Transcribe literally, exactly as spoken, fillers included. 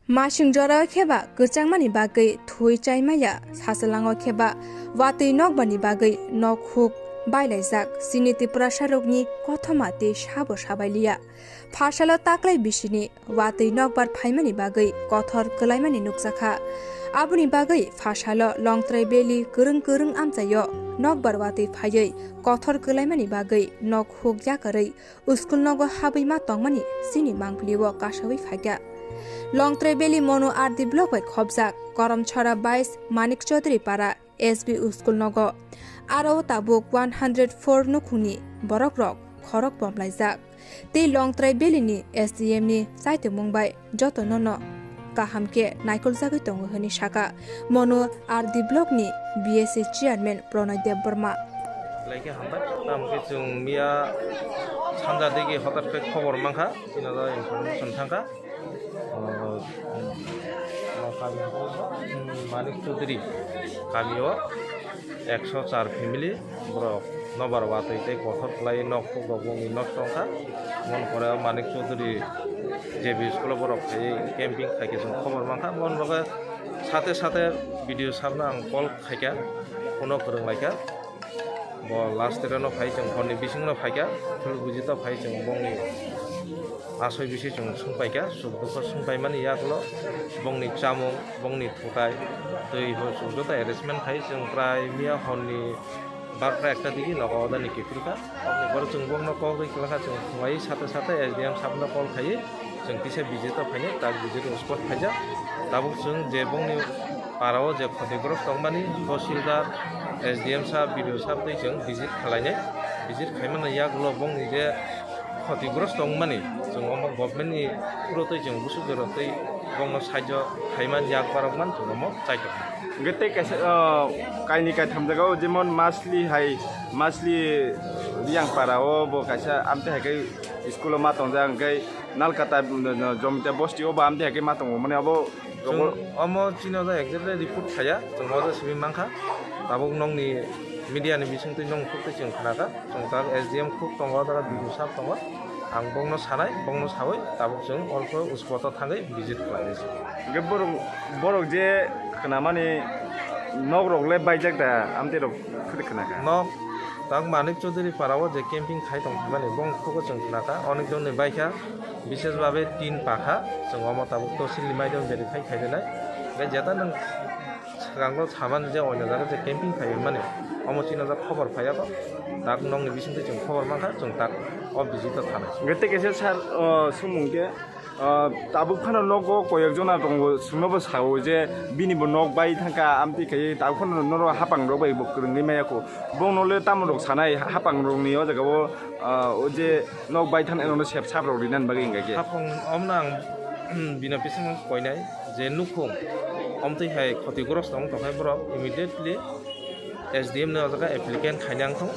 Masing jorao kheba kwchangmani bagwi thwi chaimaya, sasalango kheba watwi nokbarni bagwi nok huk bailaijak chini Tiprasarokni kothoma tei sabo sabailiya. Phasalo taklai bisini watwi nokbar phaimani bagwi kothor kwlaimani nukjakha. Aboni bagwi phasalo Longtrai Valley kwrwng kwrwng amchaio nokbar watwi phaiwi kothor kwlaimani bagwi nok huk yakarwi school nogo habwi ma tongmani chini mangpili o kasawi phaikha. Longtrai Valley Monu R D block bai khopjak Koromchhara bais Manik Chaudhary para S B school nogo. Aro tabuk one hundred four nukhungni borokrok khorok bomlaijak. Tei Longtrai Valley ni S D M ni chaitomung bai jotono no kaham khe naikoljagwi tongo hwnwi sakha Monu R D block ni B S C chairman Pranay Debbarma. Laikhe hambai, tamo khe chwng miya sanja digi hotat khe khobor mankha, chini o information thangkha. O, o kami, hmm, Manik Chaudhary kami o ekso char family borok nobar watwi tei kothor khlai nok huk rok bongni nosto wngkha. Mon pore o Manik Chaudhary J B school o borok phaiwi camping khaikhe chwng khobor mankha. Mon rok sate sate B D O sir no ang call khaikha, phone o kwrwng laikha. Bo last train o phai chwng horni bisingo no phaikha, phul buji to phai chwng bongni asoi bisi chwng sungpaikha, suk dukho sungpaimani yagulo bongni chamung, bongni thutai, twi ho chwng joto arrangement khai chwng prai miya horni barta ekta digi nogo odani kiphilkha. Borok chwng bongno kok rwi kwlakha, chwng phungai sate sate S D M sir no call khaiwi chwng kisa visit o phainai, tak visit o spot phaijak. Tabuk chwng je bongni para o je khotigrost tongmani Tahsildar, S D M sir, B D O sir twi chwng visit khwlainai. Visit khaimani yagulo bongni je khotigrost tongmani, chwng omo government ni through twi chwng busu jora twi bongno sahajyo khaiman yak barok man chwng omo chaitok. Hwnkhe tei kaisa, o, kaini kaitham jaga o jemon Masli hai, Masli Riyang para o bo kaisa amte hai khe school o ma tongjak, hwnkhe Nalkata, mm, Jomita bosti o bo amte hai khe ma tongo, mane abo Chwng omo chini o exactly report khaya, chwng o simi mankha. Tabuk nokni media ni bisingtwi nong khuk twi chwng khnakha. Chwng tak S D M khuk tongo, tara B D O sir tongo. Ang bongno sanai, bongno sawi tabuk chwng also spot o thangwi visit khlainai. Hwnkhe borok, borok je khnamani nok rok le baijak da, amtwi rok khwlwi khnakha. Nok tak Manik Chaudhary para o je camping khai tong thangmani, bong khugo chwng khnakha, onek jonni baikha. Bishes babe tin pakha, chwng omo tabuk tosilni maidon verify khai rinai. Hwnkhe jeta nwng swkango saman je oino jaga je camping khai mani, omo chini jak khobor phaiya kho. Tak nokni bisingtwi chwng khobor mankha, chwng tak o visit o thanai. Hwnkhe tei kaisa sir, o, sumung khe, o, tabuk phano nogo koyek jona tongo, chwngnobo sao je bini bo nok bai thangkha, amtwi khai tabuk phano norok hapang rok bai bo kwrwngwi maya kho. Bongno le tamo rok sanai, hapang rokni o jaga o, o je nok bai thani rokno sep sap rok rinani bagwi hwnka khe. Hapang omno ang, bini bisingo koinai je nukhung omtwi hai khotigrosto wng tongkha borok immediately S D M ni o jaga applicant khaina wng thung.